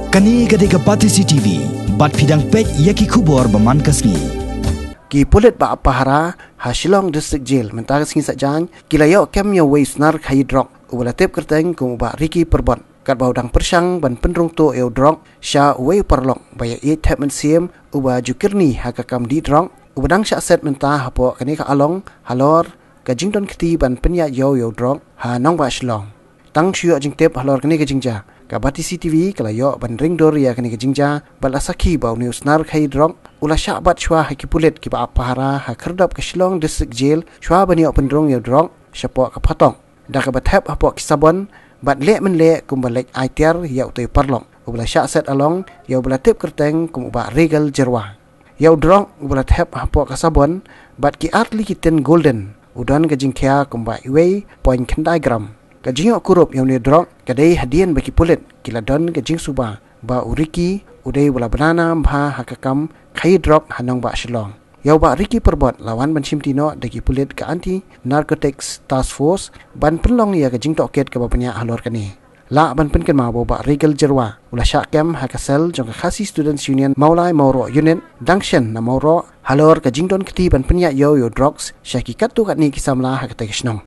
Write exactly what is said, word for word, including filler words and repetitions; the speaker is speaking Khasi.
Kane ka dei ka Batesi T V, bad phi dang peit ïa ki khubor ba man ka sngi. Ki pulit ba ap pahara ha Shillong District Jail mynta ka sngi Saitjaiñ ki la ïoh kem ïa uwei u snar khaïi drok uba la tip kyrteng kum u Bah Ricky Pyrbot, katba u dang pyrshang ban pynrung tuh ïa u drok sha uwei u paralok ba ïaieit thep mynsiem uba ju kyrni ha ka kam dih drok, uba dang shah set mynta hapoh kane ka along halor ka jingdon kti ban pynïaid ïew ïa u drok ha nongbah Shillong. Tang shu ïoh jingtip halor kane ka jingjia, ka Batesi T V ka la ïoh ban ring dur ïa kane ka jingjia bad la sakhi ba une u snar khaïi drok u la shah bat shuwa ha ki pulit kiba ap pahara ha khyrdop ka Shillong District Jail shuwa ban ïoh pynrung ïa u drok shapoh ka phatok da kaba thep hapoh ki sabon bad leh mynleh kumba leit ai tiar ïa utei u paralok uba la shah set along ïa uba la tip kyrteng kum u Bah Regal Jyrwa. Ïa u drok uba la thep hapoh ka sabon bad ki artylli ki tin golden u don ka jingkhia kumba uwei point khyndai gram. Ka jingïoh kurup ïa une u drok ka dei hadien ba ki pulit ki la don ka jingsuba ba u Ricky u dei uba la bna nam bha ha ka kam khaïi drok ha nongbah Shillong. Ïa u Bah Ricky Pyrbot la wan ban shimti noh da ki pulit ka Anti Narcotics Task Force ban pynlong ïa ka jingtohkit kaba bniah halor kane. Lah ban pynkynmaw ba u Bah Regal Jyrwa u la shah kem ha ka sel jong ka Khasi Students Union Mawlai Mawroh Unit dang shen na Mawroh halor ka jingdon kti ban pynïaid ïew ïa u drugs sha ki katto katne ki samla ha katei ka shnong.